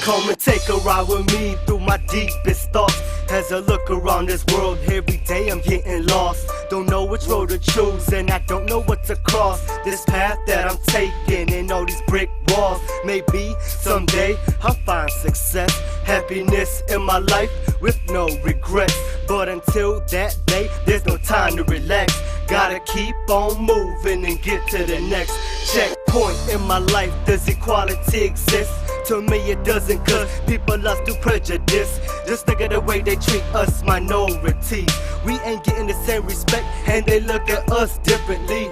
Come and take a ride with me through my deepest thoughts. As I look around this world, every day I'm getting lost. Don't know which road to choose, and I don't know what to cross. This path that I'm taking and all these brick walls. Maybe someday I'll find success, happiness in my life with no regrets. But until that day, there's no time to relax. Gotta keep on moving and get to the next checkpoint in my life. Does equality exist? To me, it doesn't, cause people lost through prejudice. Just look at the way they treat us minorities. We ain't getting the same respect, and they look at us differently.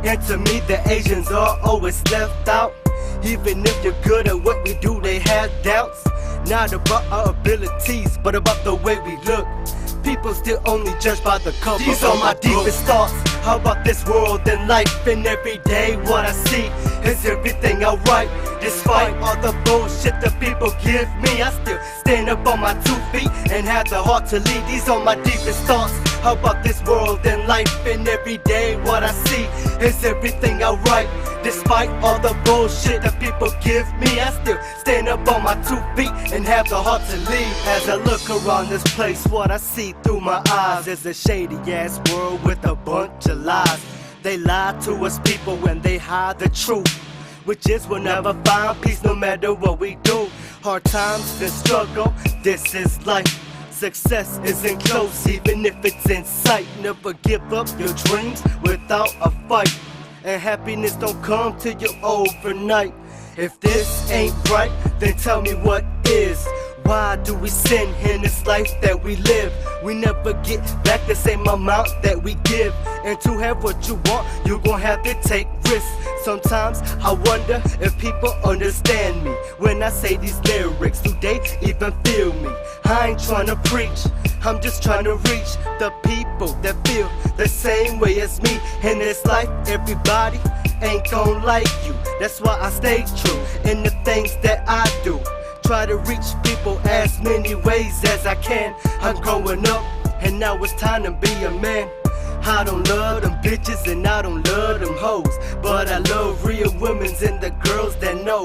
And to me, the Asians are always left out. Even if you're good at what we do, they have doubts. Not about our abilities, but about the way we look. People still only judge by the cover. These are my deepest thoughts about this world and life, and every day what I see is everything alright. Despite all the bullshit that people give me, I still stand up on my two feet and have the heart to lead. These are my deepest thoughts about this world and life, and every day what I see is everything alright. Despite all the bullshit that people give me, I still stand up on my two feet and have the heart to lead. As I look around this place, what I see through my eyes is a shady ass world with a bunch of lies. They lie to us people when they hide the truth, which is we'll never find peace no matter what we do. Hard times and struggle, this is life. Success isn't close, even if it's in sight. Never give up your dreams without a fight. And happiness don't come to you overnight. If this ain't right, then tell me what is. Why do we sin in this life that we live? We never get back the same amount that we give. And to have what you want, you gon' have to take risks. Sometimes I wonder if people understand me when I say these lyrics. Do they even feel me? I ain't tryna preach, I'm just tryna reach the people that feel the same way as me. In this life, everybody ain't gon' like you. That's why I stay true in the things that I do. Try to reach people as many ways as I can. I'm growing up, and now it's time to be a man. I don't love them bitches and I don't love them hoes, but I love real women and the girls that know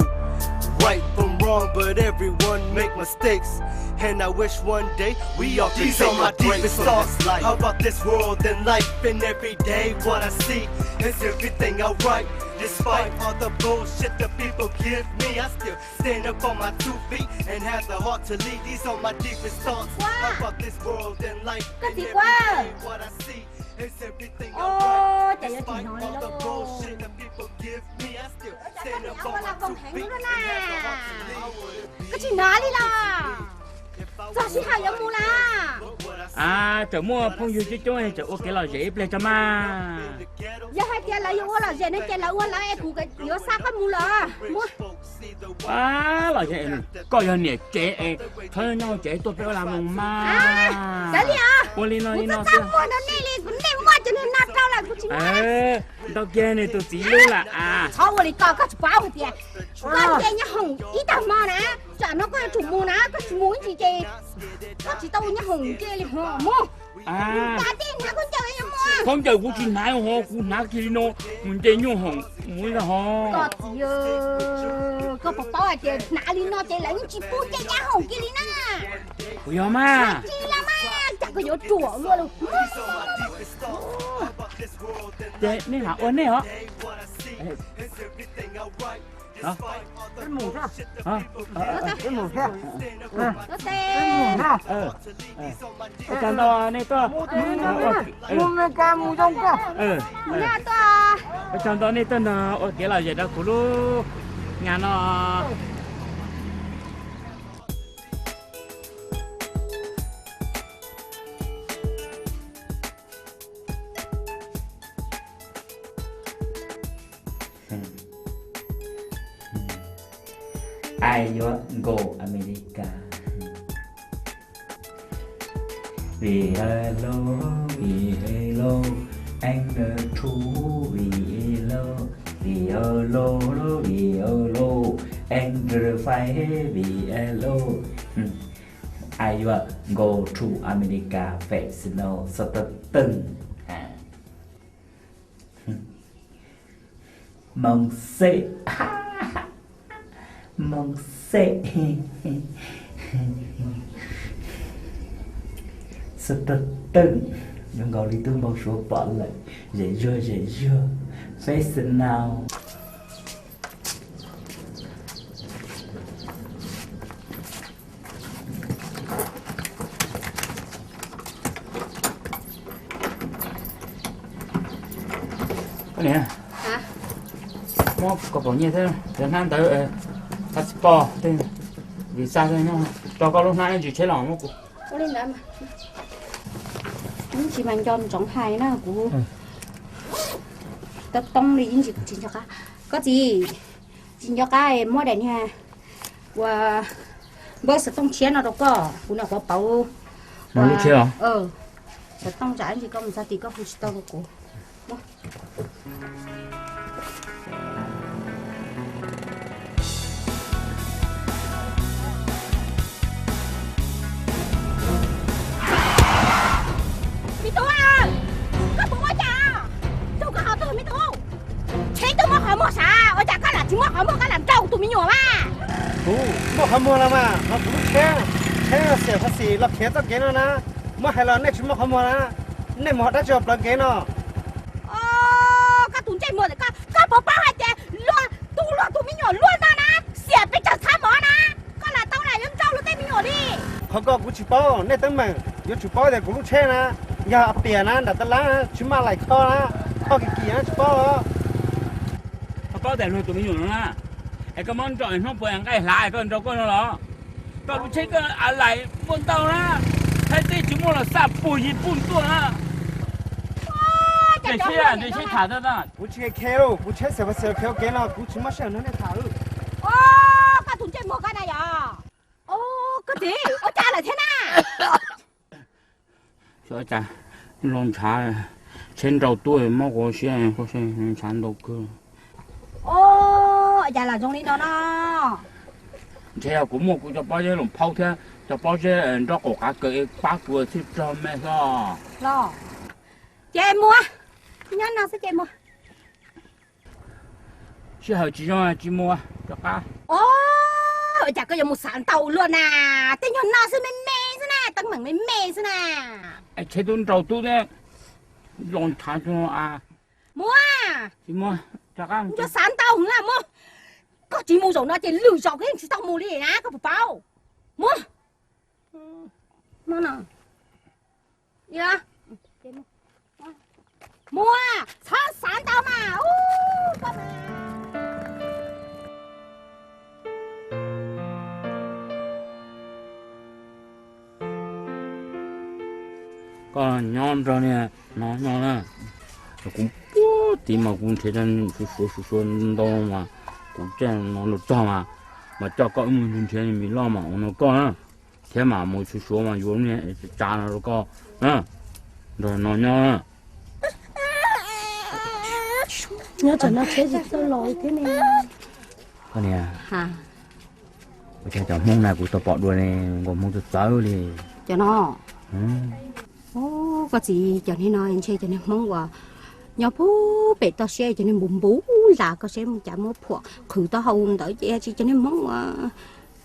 right from wrong, but everyone make mistakes. And I wish one day we all can take a break from this life. These are my deepest thoughts about this world and life, and every day what I see is everything alright. Despite all the bullshit that people give me, I still stand up on my two feet and have the heart to lead. These are my deepest thoughts about this world and life, and every day what I see is everything alright. Despite all the bullshit that people give me, I still stand up on my two feet and have the heart to lead. Koj tsis hnov li los? Txog sij hawm yuav mus lawm. A, txawm muaj phooj ywg coob coob, txawm ua kev lom zem ib pliag tso mas. Yog hais tias lawv yuav ua lom zem no ces lawv ua lawv es kuv yuav xa koj mus lawm. Muab. A, lom zem, koj yog niam tsev es thov nyob tsev tuaj peb ua lag moos mas. Sawv li os. Ua li no li no xwb. Muaj no nej li, kuv nej muaj cov niag no rau lawm kuv tsis muaj. Ntau kiag nws tus txiv lub lawm a. Txhob ua li ko, koj tsis paub hais tias koj nce nyob hoom ib tag hmo na, tsam no koj yuav tsum mus na, koj tsis mus ib ntsis ces koj tsis tau nyob hoom nce li ho mus. Khaub ncaws kuv tsis hnav ho, kuv hnav kiag li no mus nce nyob hoom mus li ho. Koj txiv, koj puas paub hais tias hnav li no ces lawv yeej tsis pub nce nyob hoom kiag li na. Kuv yog mas. Tsis los mas, cas koj yuav ruam luaj li. Ces nej lam ua nej os. Ua tsaug ntau nej tuaj. Ua tsaug ntau nej tuaj nrog ua kev lom zem rau kuv lub nga no. Ai yuav nkaus Amelikas. Vì hello, vì hello, anh nợ thu vì hello, vì hello, vì hello, anh rửa phải vì hello. Ai yuav nkaus thu Amelikas phải snow sao tao từng. Mong sale. Moo xej. Xub tawg tawg, zoo nkaus li tub npau suav pom lawm, zem zuag zem zuag, peb xwm nau. Koj niam, muab kaus pom nyiaj thiab cov hnab ntawd, passport, visa, rau koj lub hnab ib ntsis tsheb los muab kuv. Ua li ntawd mas, ib ntsis mas nco ntsoov hais na kuv. Tau toob li ib ntsis kuv tsis nco qab. Koj txiv, tsis nco qab muab daim niag uas npawb xov tooj tshiab no rau koj, kuv nyuam qhuav pauv lub tsheb os. Xov tooj tsam ib ntsis koj mus txog tid koj hu tsis tau rau kuv. Me tub, koj puas ua cas? Nrau koj qhov twg me tub? Tsheb twb muab qhov muag sav, ua cas koj lam tsis muab qhov muag koj lam nrau tus me nyuam mas? Kuv muab qhov muag los mas, ho kuv lub tsheb, tsheb xiam pha xim los khiav txoj kev no na. Muab hais los nej tsis muab qhov muag na, nej mus ho dab tsi plawv kev no? Koj tus ntsej muag, koj puas paub hais tias luag, tu luag tus me nyuam luag no na, xiam pes tsawg txhab mov na, koj lam tau lam yuav nrau luag tej me nyuam li. Qhov ko kuv tsis paub, nej teeb meem yuav tsum paub tias kuv lub tsheb na, yog piam na nram tab lab tsis maj laim kho na, kho kim kim na tsis paub. Koj paub tias luag tus me nyuam no na, es koj muab nrau hnub puas nqaij hlav koj nrau koj no los? Koj lub tsheb koj a laim muaj ntau na, thaib teb tsis muaj los xaj puag yig puj tuaj na. Ntes seb tham. Kuv tsis khe, kuv tsheb xiam pha xim los khiav ua kev no kuv tsis muaj sij hawm nrog nej tham. Koj tus ntsej muag koj na yog? Koj txiv, ua cas lawm thiab na? Xyov cas, los ntshav, tsheb nrau tuaj mob quav siab, ntshav ntau kawg. Ua cas lam zoo li no no? Ntshe yog kuv muaj kuv cov pob zeb loos phaub thiab cov pob zeb nrob qaum qav kaws pab kuv thiaj raug me xwb. Los, ces mus, nyob no xwb ces mus. Sij hawm tsis zoo tsis mus rov qab. Ua cas koj yuav mus xav ntau luaj na? Tej nyuag no xwb me me xwb na, teeb meem me me xwb na. Tsheb twb nrau tub thiab, los ntshav tsis a. Mus, tsis mus rov qab. Yuav xav ntau na mus. Koj tsis mus zaum no ces lwm zaus koj yeej tsis tau mus li na, koj puas paub? Mus. Mus, txhob xav ntau mas. Koj nyob nrog niag no nyob na, kuv puag tid mas kuv nrhiav suav suav suav suav ntau mas kuv caij no los txog mas, mas coj koj wb mus nrhiav me loj mas ua no koj na, thiab mas mus suav suav mas yuav niag tsav no rau koj na, nrog no nyob na. Nyob tsam no tsheb tsis txawj los thiab ne. Koj niam, ua cas cov Hmoob na kuv tau pom dua ne, nkaus Hmoob txawv txawv li. Cov no, koj txiv, cov niag no ntshe cov niag Hmoob uas nyob puag pem toj siab, cov niag npus npus las, koj saib mus cas muab phuam qhwv taub hau ntawd ces tsis cov niag Hmoob uas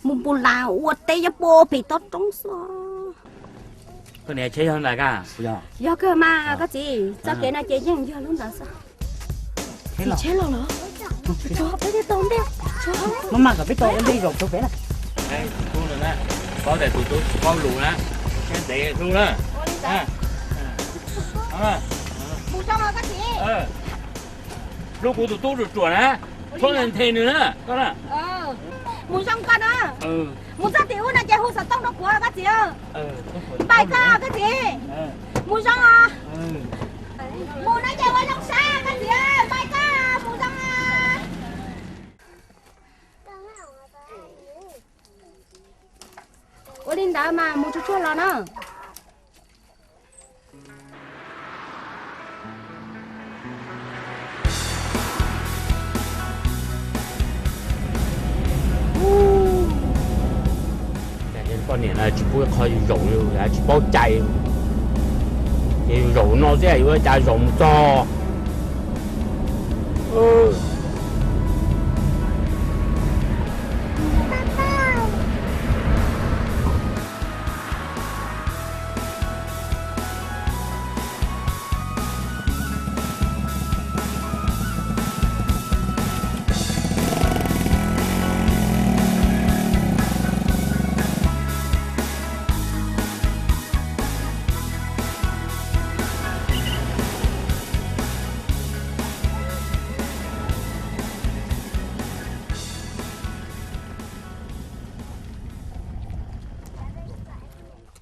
npus npus las ua teb nyob puag pem toj roob xwb. Koj niam, tsheb yog ntawd ka? Yog kawg mas koj txiv, txoj kev no ces yeej yog lub ntawd xwb. Tsheb los los, peb thiaj tau ntej. Maj mam kom peb tau ua ntej zaum rau pem na. Paub tias tus tub tsis paub lus na, siab ntev hlub na. Mus zoo koj txiv. Hlub kuv tus tub ruam ruam na, txhob nthe nws na koj na. Mus zoo koj na. Mus txog tim ub no ces hu xov tooj rau kuv koj txiv. Npais koj koj txiv. Mus zoo os. Mus no ces ua zoo saib koj txiv, npais koj, mus zoo. Ua li ntawd mas mus tsuag tsuag los na. Poj niam no tsis pub qho yus zaum li, tsis paub cai. Ces yus zaum no xwb yuav ua cas zaum mus txog.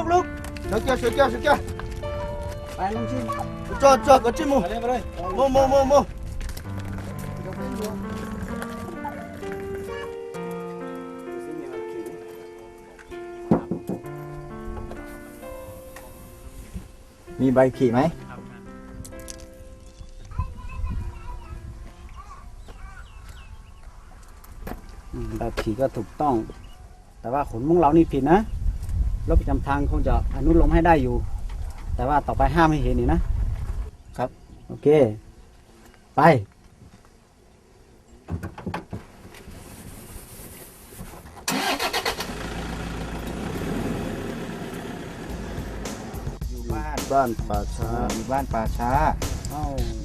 lub, lub. Sawv kiag, sawv kiag, sawv kiag. Tso, tso, kov tsij mus. Mus, mus, mus, mus. Mi npais phim mas. Npais phim koj thum tooj. แต่ว่าคนเมืองเรานี่ผิดนะ รถประจำทางคงจะอนุโลมให้ได้อยู่ แต่ว่าต่อไปห้ามให้เห็นอีกนะ ครับ โอเค ไป อยู่บ้าน บ้านป่าช้า อยู่บ้านป่าช้า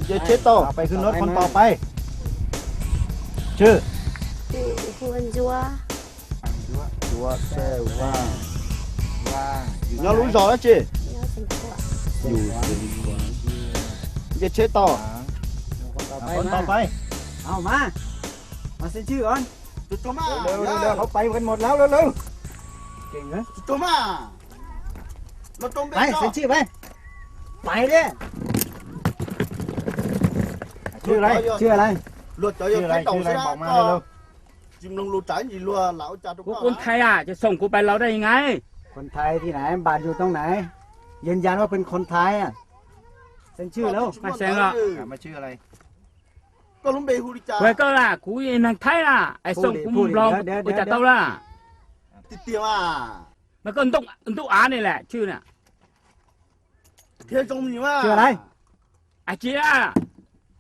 Nce tsheb tau. เอาไปขึ้นรถคนต่อไป ชื่อ Hu Ncuab. Ncuab Xej Vaj. Nyob lub zos dab tsi? Yus Xeev Khuam. Nce tsheb tau.คนต่อไป เอามา มาเซ็นชื่อก่อน เร็วๆ เขาไปกันหมดแล้ว เร็วๆ เก่งนะ ไป เซ็นชื่อไป ไปดิ ชื่ออะไร ชื่ออะไร Luag cov yog Thaib Daus xwb, koj tsis mloog lus Tsav Ncis luag lam ua cas rau koj. กูคนไทยอ่ะ จะส่งกูไปลาวได้ยังไง คนไทยที่ไหน บัตรอยู่ตรงไหน ยืนยันว่าเป็นคนไทยอ่ะ เซ็นชื่อแล้ว Koj lub npe hu li cas? Kuv yog neeg Thaib na, es xoo kuv mus Nplog ua cas tau lawm. Tiag tiag mas. Mas koj ntuj av ni lawm, tshwj na. Thiab zoo li mas. Tshwj li. Ais tsis na,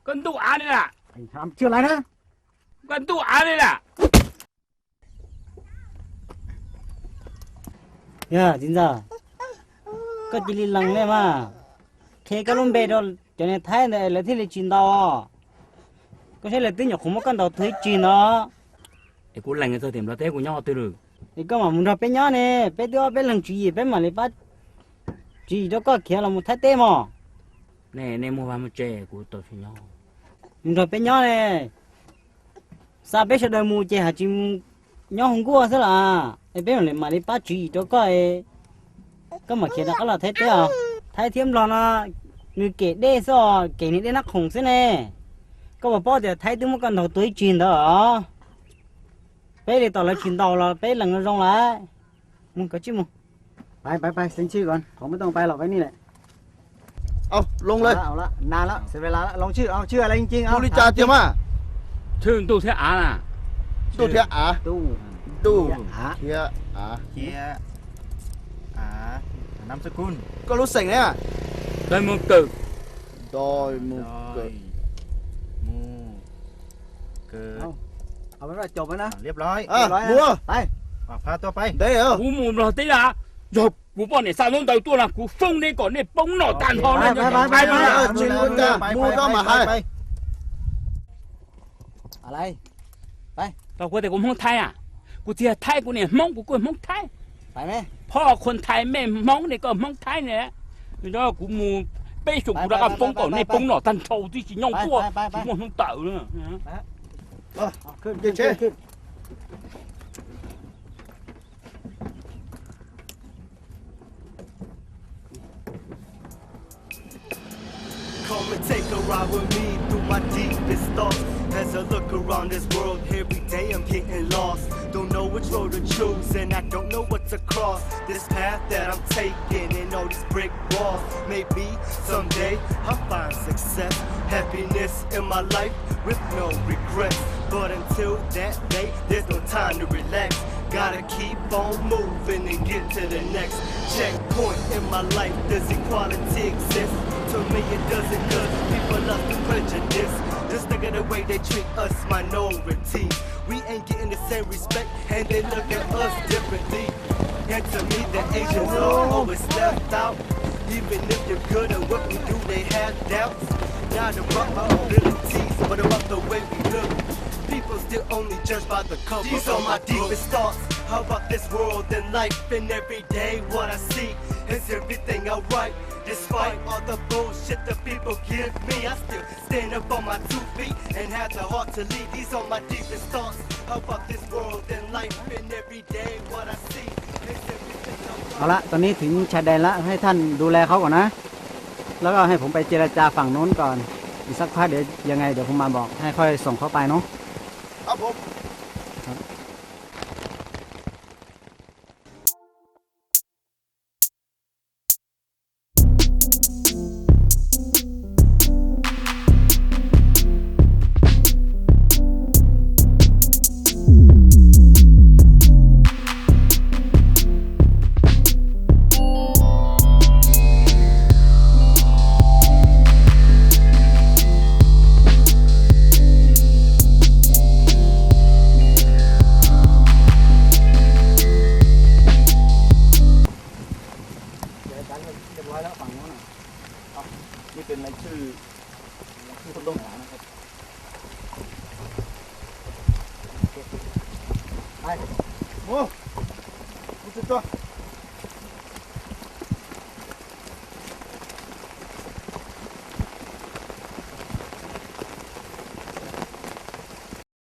koj ntuj av ni lawm. Tshwj li na. Koj ntuj av li lawm. Yog txiv ntxawm, koj cia li lees li mas, qhia koj lub npe rau cov niag Thaib ntawd lawv thiaj li tsis ntaus. Koj saib lawv twb nyuam qhuav muab koj ntaus tuag ib tsig ntawd. Es kuv lees txog tim Nplog teb kuv nyob qhov twg lawm? Es koj mam mus nrog peb nyob ne, peb twb ob peb leeg tswv yim peb mam li pab tswv yim rau koj khiav los mus Thaib teb mog. Nej, nej muaj vaj muaj tse kuv tau tsis nyob. Mus nrog peb nyob ne, xa peb sawv daws mus ces haj tsis mus nyob hu nkuaj xwb las. Es peb mam li, mam li pab tswv yim rau koj, koj mam khiav rov qab los Thaib teb os. Thaib thiab Nplog no nws kem dej xwb os, kem niag dej Nab Khoom xwb ne. Koj puas paub tias Thaib twb muab koj ntaus tuag ib tsig ntawd os. Peb li tom lawv tsis ntaus los peb lees zoo lawm. Mus koj tsij mus. Pais, pais, pais, xeev tshwj kom, kom muab tooj pais los peb ni lawm. เอาลงเลย เอาละ เอาละ นานแล้ว เสียเวลาแล้ว ลงชื่อ เอา ชื่ออะไรจริงๆ เอา พูดจาเตรียมมา ชื่อตู้เทียบอานะ ตู้เทียบอา ตู้ ตู้เทียบอา เทียบอา เทียบอา นามสกุล ก็รู้เสียงเนี่ย ดอยมูเกิด ดอยมูเกิด ดอยมูเกิด เอา เอาเป็นว่าจบแล้วนะ เรียบร้อย เรียบร้อยนะ ไป พาตัวไป เดี๋ยว Kuv mus los teb lawm. Yog kuv poj niam xa lub ntawd tuaj no kuv foob nej kom nej poob noj tag nrho. Mus rau mas hais. Tau kuv tias kuv Hmoob Thaib a, kuv txiv Thaib kuv niam Hmoob kuv kuj Hmoob Thaib. Phoj khuv Thaib mej Hmoob ne koj Hmoob Thaib ne. Kuv mus peb xyoos kuv rov qab foob kom nej poob noj tag nrho tib si nyob tuaj tsis muaj hnub tawm. Come and take a ride with me through my deepest thoughts. As I look around this world, every day I'm getting lost. Don't know which road to choose, and I don't know what to cross. This path that I'm taking and all these brick walls. Maybe someday I'll find success, happiness in my life with no regrets. But until that day, there's no time to relax. Gotta keep on moving and get to the next checkpoint in my life. Does equality exist? To me it doesn't, 'cause people love to prejudice. Just look at the way they treat us minorities. We ain't getting the same respect, and they look at us differently. And to me, the Asians are always left out. Even if you're good at what you do, they have doubts. Not about my abilities, but about the way we look. People still only judge by the cover. These are my deepest thoughts about this world and life, and every day what I see is everything I write. Despite all the bullshit the people give me, I still stand up on my two feet and have the heart to lead. These are my deepest thoughts about this world and life, and every day what I see is everything I write. เอาละ ตอนนี้ถึงชายแดนแล้ว ให้ท่านดูแลเขาก่อนนะ แล้วก็ให้ผมไปเจรจาฝั่งนู้นก่อน อีกสักพักเดี๋ยวยังไง เดี๋ยวผมมาบอก ให้ค่อยส่งเขาไปเนาะ ครับผม ครับ เจรจาเรียบร้อยแล้วฝั่งนู้นน่ะ นี่เป็นรายชื่อผู้ต้องหานะครับ ไป โอ้ รู้สึกตัว